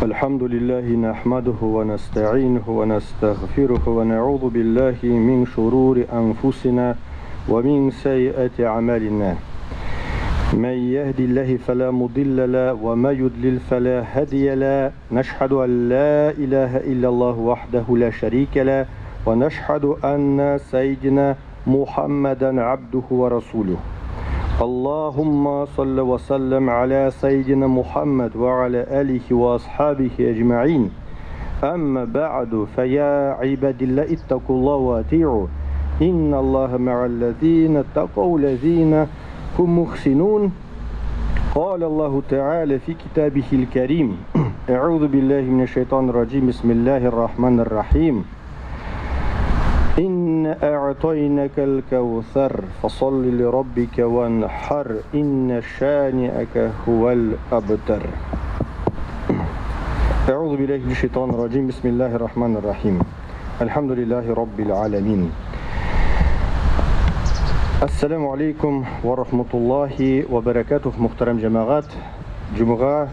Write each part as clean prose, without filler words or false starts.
الحمد لله نحمده ونستعينه ونستغفره ونعوذ بالله من شرور أنفسنا ومن سيئات أعمالنا. من يهدي الله فلا مضل له وما يضلل فلا هادي له. نشهد أن لا إله إلا الله وحده لا شريك له ونشهد أن سيدنا محمدا عبده ورسوله. اللهم صل وسلم على سيدنا محمد وعلى آله وأصحابه أجمعين. أما بعد فيا عباد الله اتقوا الله وأطيعوا إن الله مع الذين اتقوا الذين هم محسنون. قال الله تعالى في كتابه الكريم: أعوذ بالله من الشيطان الرجيم، بسم الله الرحمن الرحيم، إن أعطيناك الكوثر فصل لربك وانحر إن شانئك هو الأبتر. أعوذ بالله من الشيطان الرجيم، بسم الله الرحمن الرحيم، الحمد لله رب العالمين. Ассаламу алейкум ва рахматуллахи ва баракатух, мөхтәрәм җәмәгать. Җомга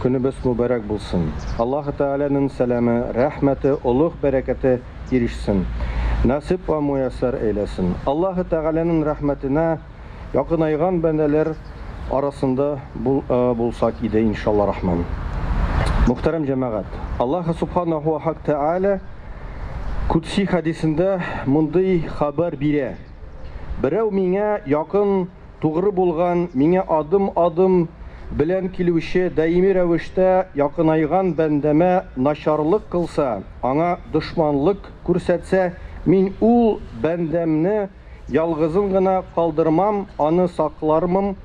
көнебез мөбарәк булсын. Аллаһ Тәгаләнең сәламе, рәхмәте, олуг бәрәкәте ирешсен. Насыйп ва муяссар әйләсен. Аллаһ Тәгаләнең рәхмәтенә якынайган бәндәләр арасында бул, булсак иде, иншалла рахман. Мөхтәрәм җәмәгать, Аллаһ Субханаху ва Хак Тәгалә Кудси хәдисендә мондый хәбәр бирә. Берәү миңа якын, тугры булган, миңа адым-адым белән килүче, даими рәвештә якынайган бәндәмә начарлык кылса, аңа дошманлык күрсәтсә, мин ул бәндәмне ялгызын гына калдырмам, аны саклармын,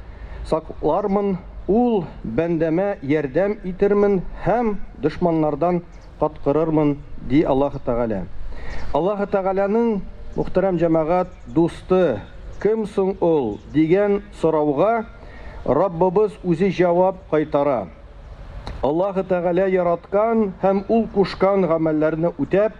саклармын, ул бәндәмә ярдәм итермен һәм дошманнардан коткарырмын, ди Аллаһы Тәгалә. Аллаһы Тәгаләнең, мөхтәрәм җәмәгать, дусты кем соң ул, дигән сорауга Раббыбыз үзе җавап кайтара. Аллаһы Тәгалә яраткан һәм Ул кушкан гамәлләрне үтәп,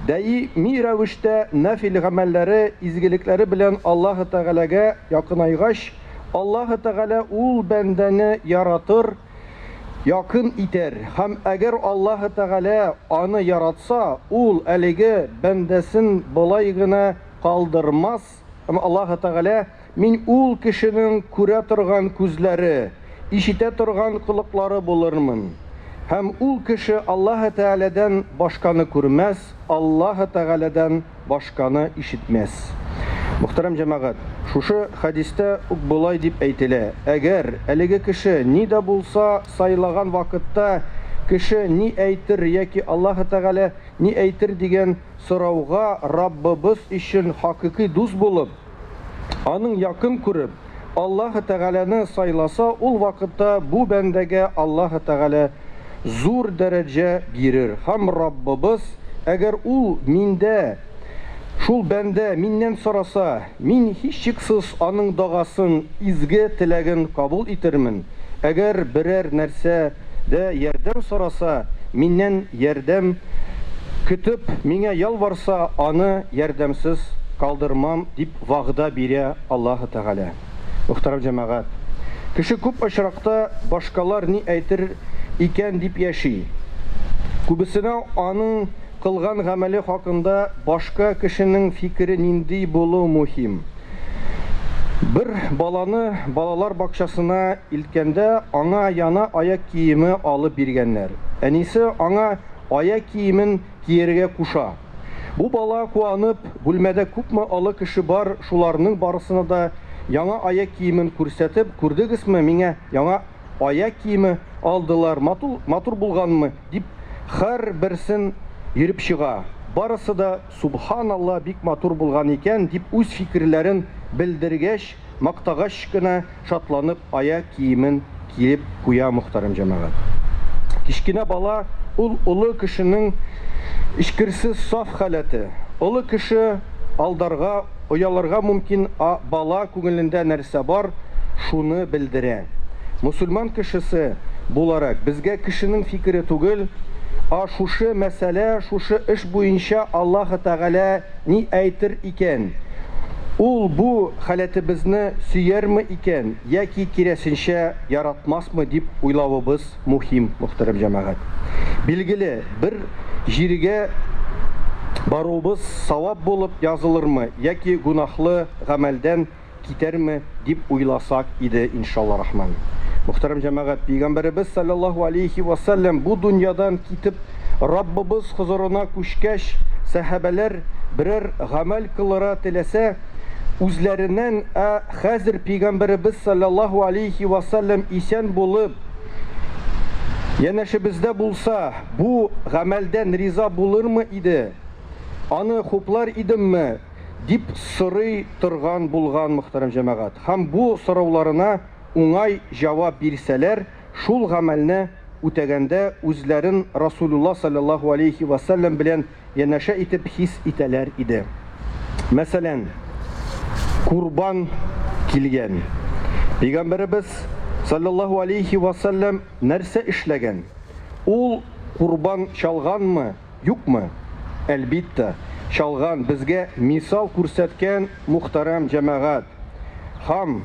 даими рәвештә нәфил гамәлләре, изгелекләре белән Аллаһы Тәгаләгә якынайгач, Аллаһы Тәгалә ул бәндәне яратыр, якын итәр һәм әгәр Аллаһы Тәгалә аны яратса, Ул әлеге бәндәсен болай гына калдырмас һәм Аллаһы Тәгалә, Мин ул кешенең күрә торган күзләре, ишетә торган колаклары булырмын. Һәм ул кеше Аллаһы Тәгаләдән башканы күрмәс, Аллаһы Тәгаләдән башканы ишетмәс. Мөхтәрәм җәмәгать, шушы хәдистә үк болай дип әйтелә, Әгәр әлеге кеше ни дә булса сайлаган вакытта кеше ни әйтер яки Аллаһы Тәгалә ни әйтер дигән сорауга Раббыбыз өчен хакыйкый дус булып, Аның якын күреп, Аллаһы Тәгаләне сайласа, ул вакытта бу бәндәгә Аллаһы Тәгалә зур дәрәҗә бирер һәм Раббыбыз, әгәр ул миндә, шул бәндә миннән сораса, мин һичшиксез аның догасын, изге теләген кабул итермен, әгәр берәр нәрсәдә ярдәм сораса, миннән ярдәм көтеп, миңа ялварса, аны ярдәмсез калдырмам, дип вәгъдә бирә Аллаһы Тәгалә. Мөхтәрәм җәмәгать! Кеше күп очракта башкалар ни әйтер икән дип яши. Күбесенә аның кылган гамәле хакында башка кешенең фикере нинди булу мөһим. Бер баланы балалар бакчасына илткәндә аңа яна аяк киеме алып биргәннәр. Әнисе аңа аяк киемен кияргә куша. Бу бала куанып, бүлмәдә күпме олы кеше бар, шуларның барысына да яңа аяк киемен күрсәтеп, күрдегезме, миңа яңа аяк киеме алдылар, матур, матур булганмы, дип һәрберсен йөреп чыга. Барысы да, Субханалла, бик матур булган икән, дип үз фикерләрен белдергәч, мактагач кына шатланып аяк киемен киеп куя, мөхтәрәм җәмәгать. Кечкенә бала ул олы кешенең эчкерсез саф халәте. Олы кеше алдарга, оялырга мөмкин, а бала күңелендә нәрсә бар, шуны белдерә. Мөселман кешесе буларак, безгә кешенең фикере түгел, а шушы мәсьәлә, шушы эш буенча Аллаһы Тәгалә ни әйтер икән? Ул бу халәтебезне сөярме икән яки киресенчә яратмасмы дип уйлавыбыз мөһим, мөхтәрәм җәмәгать. Билгеле, бер җиргә баруыбыз савап булып язылырмы яки гөнаһлы гамәлдән китәрме дип уйласак иде, иншалла рахман. Мөхтәрәм җәмәгать, пәйгамбәребез саллаллаһу алейхи ва саллям бу дөньядан китеп Раббыбыз хозурына күчкәч, сәхабәләр берәр гамәл кылыра теләсә, үзләреннән, ә хәзер пәйгамбәребез саллаллаһу алейхи ва саллям исән булып, янәшебездә булса, бу гамәлдән риза булырмы иде? Аны хуплар идемме? Дип сорый торган булган, мөхтәрәм җәмәгать. Һәм бу сорауларына уңай җавап бирсәләр, шул гамәлне үтәгәндә үзләрен Расулулла салләллаһу алейһи вә сәлләм белән янәшә итеп хис итәләр иде. Мәсәлән, Курбан килгән. Пәйгамбәребез салләллаһу алейһи вә сәлләм нәрсә эшләгән? Ул курбан чалганмы? Юкмы? Әлбиттә, чалган, безгә мисал күрсәткән мухтәрәм җәмәгать. Һәм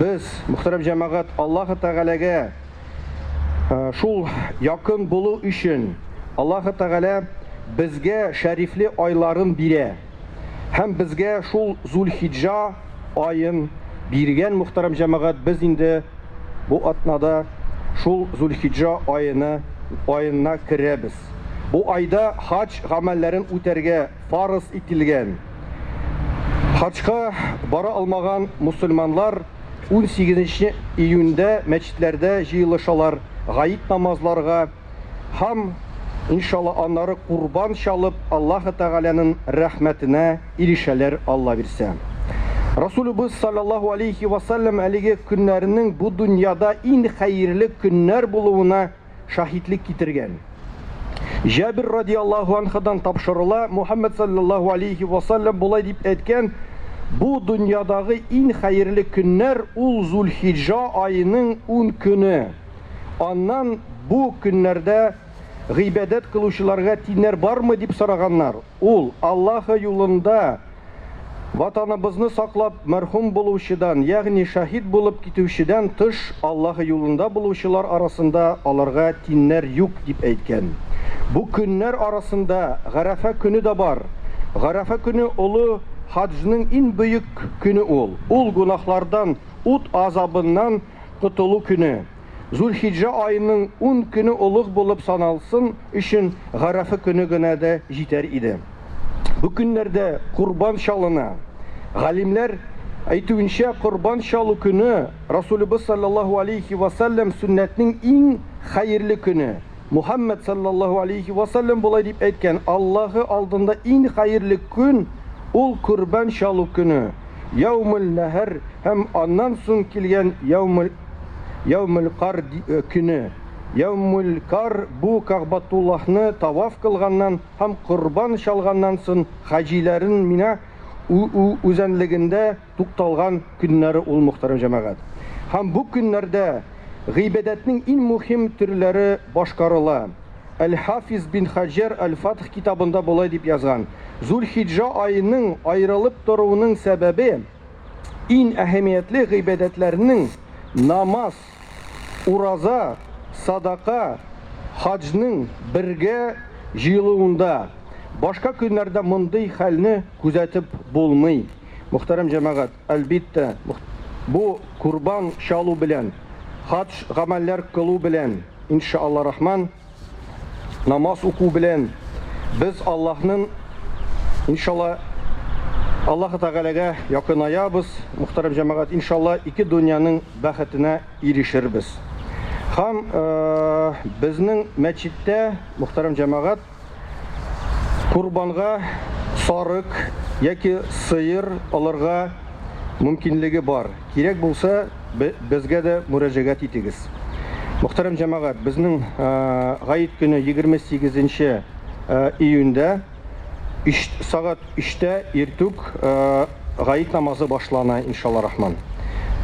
без, мөхтәрәм җәмәгать, Аллаһы Тәгаләгә шул якын булу өчен Аллаһы Тәгалә безгә шәрифле айларын бирә. Һәм безгә шул Зульхиджа аен биргән, мөхтәрәм җәмәгать, без инде бу атнада шул Зульхиджа аена аена керәбез. Бу айда хаҗ гамәлләрен үтәргә фарыз ителгән. Хаҗга бара алмаган мусульманнар 18 июньдә мәчетләрдә җыелышалар, гает намазларга һәм, иншалла, аннары корбан чалып, Аллаһы Тәгаләнең рәхмәтенә ирешәләр, Алла бирсә. Расулыбыз саллаллаһу алейхи ва саллям әлеге көннәрнең бу дөньяда иң хәерле көннәр булуына шаһитлек китергән. Җабир радиаллаһу анһудан тапшырыла, Мухаммад саллаллаһу алейхи ва саллям болай дип әйткән: Бу дөньядагы иң хәерле көннәр ул Зульхиджа аеның 10 көне. Аннан бу көннәрдә гыйбадәт кылучыларга тиңнәр бармы дип сораганнар. Ул, Аллаһы юлында Ватаныбызны саклап мәрхүм булучыдан, ягъни шәһид булып китүчедән тыш Аллаһы юлында булучылар арасында аларга тиңнәр юк, дип әйткән. Бу көннәр арасында Гарәфә көне дә бар. Гарәфә көне олы хаҗның иң бөек көне ул. Ул гөнаһлардан, ут азабыннан котылу көне. Зульхиджа аеның ун көне олуг булып саналсын өчен Гарәфә көне генә дә җитәр иде. Бу көннәрдә корбан чалына. Галимнәр әйтүенчә, корбан чалу көне Расулыбыз саллаллаһу алейхи ва саллям сөннәтнең иң хәерле көне. Мухаммад саллаллаһу алейхи ва саллям болай дип әйткән: Аллаһы алдында иң хәерле көн ул корбан чалу көне. Яумул нәһәр һәм аннан соң килгән яумул Яумул кар көне. Яумул кар бу Кәгъбатуллаһны таваф кылганнан һәм корбан чалганнан соң хаҗиләрен Мина үзәнлегендә тукталган көннәре ул, мөхтәрәм җәмәгать. Һәм бу көннәрдә гыйбадәтнең иң мөһим төрләре башкарыла. Әл-Хафиз бин Хаҗәр Әл-Фатх китабында болай дип язган, Зульхиджа аеның аерылып торуының сәбәбе, иң әһәмиятле гыйбадәтләрнең, намаз, ураза, садака, хаҗның бергә җыелуында. Башка көннәрдә мондый хәлне күзәтеп булмый. Мөхтәрәм җәмәгать, әлбиттә, бу корбан чалу белән, хадж гамәлләр кылу белән, иншалла рахман, намаз уку белән без Аллаһның, иншалла, Аллаһы Тәгаләгә якынаябыз, мөхтәрәм җәмәгать, иншалла, ике дөньяның бәхетенә ирешербез. Һәм безнең мәчеттә, мөхтәрәм җәмәгать, Курбанга сарык яки сыер алырга мөмкинлеге бар. Кирәк булса, безгә дә мөрәҗәгать итегез. Мөхтәрәм җәмәгать, безнең гает көне 28 нче июньдә сәгать 3-тә иртүк гает намазы башлана, иншалла рахман.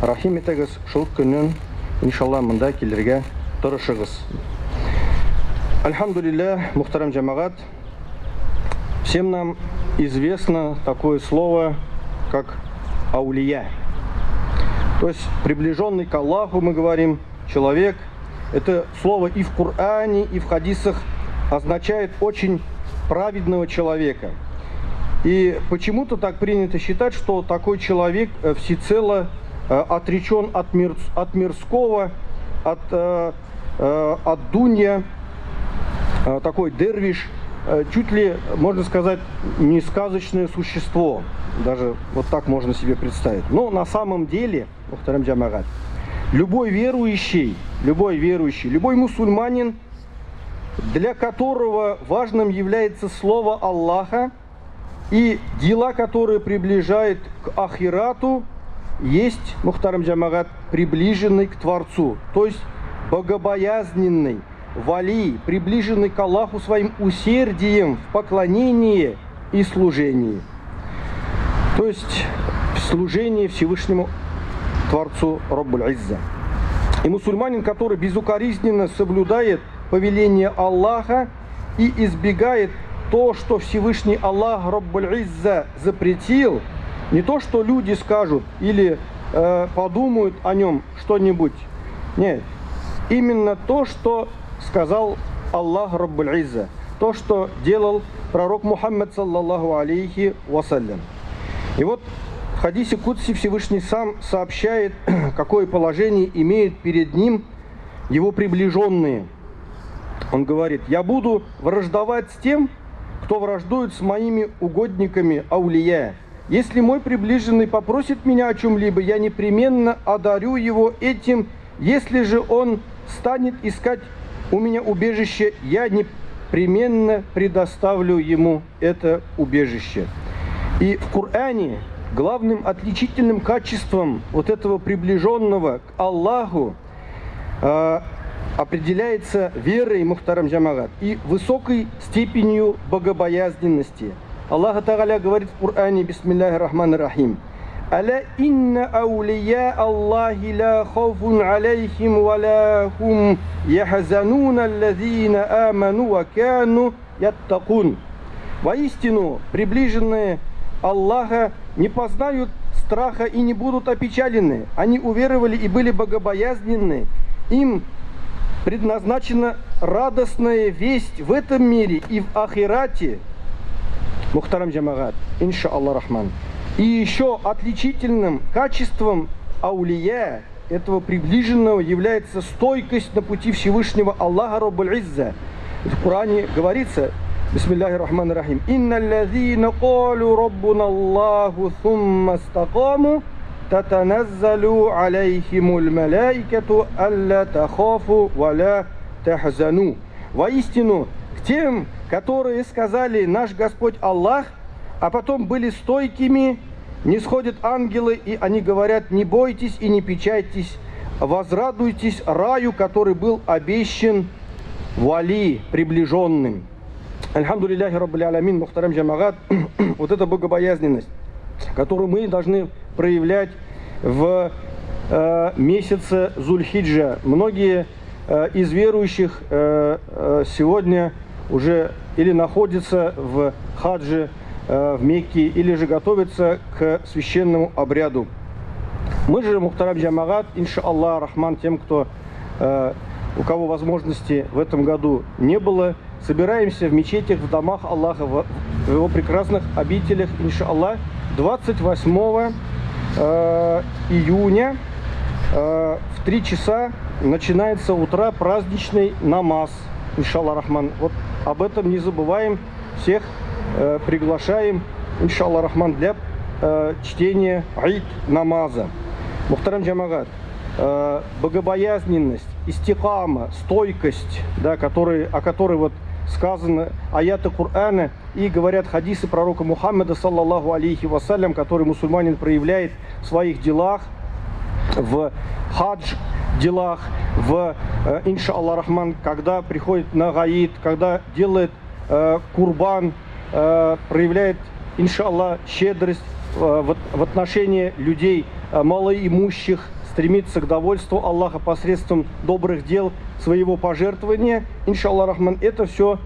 Рәхим итегез, шул көннең, иншалла, монда килергә тырышыгыз. Альхамдулилля, мухтарам джамагат, всем нам известно такое слово, как Аулия. То есть приближенный к Аллаху, мы говорим, человек. Это слово и в Коране, и в хадисах означает очень праведного человека. И почему-то так принято считать, что такой человек всецело отречен от мирского, от дунья, такой дервиш, чуть ли, можно сказать, не сказочное существо. Даже вот так можно себе представить. Но на самом деле, мөхтәрәм җәмәгать, любой верующий, любой мусульманин, для которого важным является слово Аллаха и дела, которые приближают к ахирату, есть, мөхтәрәм җәмәгать, приближенный к Творцу, то есть богобоязненный, вали, приближенный к Аллаху своим усердием в поклонении и служении. То есть в служении Всевышнему Творцу Роббуль Изза. И мусульманин, который безукоризненно соблюдает повеление Аллаха и избегает то, что Всевышний Аллах Роббуль Изза запретил, не то, что люди скажут или подумают о нем что-нибудь. Нет, именно то, что сказал Аллах Роббуль Изза, то, что делал пророк Мухаммад, саллаллаху алейхи вассалям. И вот в хадисе Кудси Всевышний сам сообщает, какое положение имеют перед ним его приближенные. Он говорит: «Я буду враждовать с тем, кто враждует с моими угодниками аулия. Если мой приближенный попросит меня о чем-либо, я непременно одарю его этим. Если же он станет искать у меня убежище, я непременно предоставлю ему это убежище». И в Коране главным отличительным качеством вот этого приближенного к Аллаху определяется верой, мөхтәрәм җәмәгать, и высокой степенью богобоязненности. Аллах Тагаля говорит в Коране, бисмиллахи рахман рахим: «ألا إن أولياء الله لا خوف عليهم ولا هم يحزنون الذين آمنوا وكانوا يتقون». Воистину, приближенные Аллаха не познают страха и не будут опечалены. Они уверовали и были богобоязненны. Им предназначена радостная весть в этом мире и в ахирате. Мөхтәрәм җәмәгать, иншаллах рахман. И еще отличительным качеством аулия, этого приближенного, является стойкость на пути Всевышнего Аллаха Роббуль Изза. В Коране говорится, бисмиллахи рахман рахим: «إن الذين قالوا ربنا الله ثم استقاموا تتنزل عليهم الملائكة ألا تخافوا ولا تحزنوا». Воистину, к тем, которые сказали: «Наш Господь Аллах», а потом были стойкими, нисходят ангелы, и они говорят: «Не бойтесь и не печальтесь, возрадуйтесь раю, который был обещан вали, приближенным». Альхамдулиллахи раббил алямин, мөхтәрәм җәмәгать, вот эта богобоязненность, которую мы должны проявлять в месяце Зульхиджа. Многие из верующих сегодня уже или находятся в хадже, в Мекке, или же готовятся к священному обряду. Мы же, мөхтәрәм җәмәгать, иншаллах рахман, тем, у кого возможности в этом году не было, собираемся в мечетях, в домах Аллаха, в его прекрасных обителях, иншаллах, 28 июня в 3 часа начинается утра праздничный намаз, иншаллах рахман. Вот об этом не забываем, всех приглашаем, иншаллах рахман, для чтения аид намаза. Мөхтәрәм җәмәгать, богобоязненность, истикама, стойкость, да, о которой вот сказано аяты Корана и говорят хадисы пророка Мухаммеда, саллаллаху алейхи вассалям, который мусульманин проявляет в своих делах, в хадж делах, в иншаллах рахман, когда приходит на гаид, когда делает курбан, проявляет, иншаллах, щедрость в отношении людей малоимущих, стремится к довольству Аллаха посредством добрых дел, своего пожертвования, иншаллах рахман, это все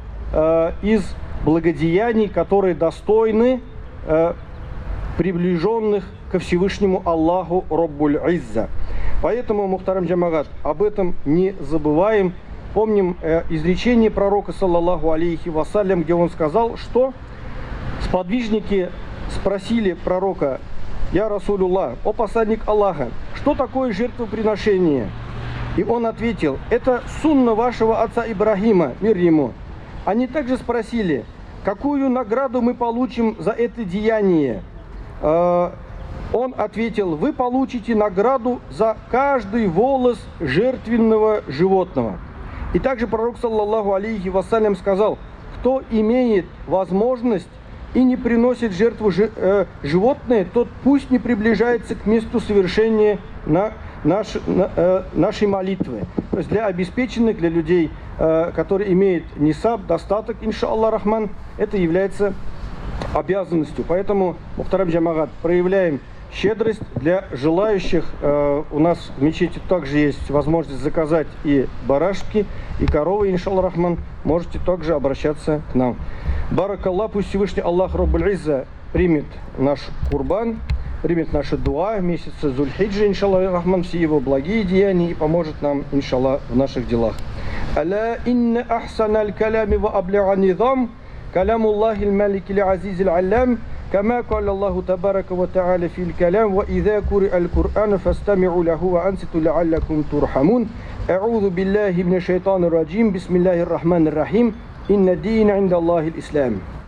из благодеяний, которые достойны приближенных ко Всевышнему Аллаху Роббуль Изза. Поэтому, мухтарам джамагат, об этом не забываем. Помним изречение пророка, саллаллаху алейхи вассалям, где он сказал, что сподвижники спросили пророка: «Я Расулуллах, о посланник Аллаха, что такое жертвоприношение?» И он ответил: «Это сунна вашего отца Ибрахима, мир ему». Они также спросили: «Какую награду мы получим за это деяние?» Он ответил: «Вы получите награду за каждый волос жертвенного животного». И также пророк, саллаллаху алейхи вассалям, сказал: «Кто имеет возможность и не приносит жертву животное, тот пусть не приближается к месту совершения нашей молитвы». То есть для обеспеченных, для людей, которые имеют нисаб, достаток, иншаллах рахман, это является обязанностью. Поэтому, мухтарам джамагат, проявляем щедрость. Для желающих у нас в мечети также есть возможность заказать и барашки, и коровы, иншаллах рахман. Можете также обращаться к нам. Баракаллах, пусть Всевышний Аллах Роббуль Изза примет наш курбан, примет наши дуа месяца Зульхиджи, иншаллах рахман, все его благие деяния и поможет нам, иншаллах, в наших делах. Аля инна ахсана аль-калями ва абляга низам, калямуллахи аль-малики аль-азиз аль-аллам, كما قال الله تبارك وتعالى في الكلام وإذا قرئ القرآن فاستمعوا له وأنصتوا لعلكم ترحمون. أعوذ بالله من الشيطان الرجيم. بسم الله الرحمن الرحيم. إن الدين عند الله الإسلام.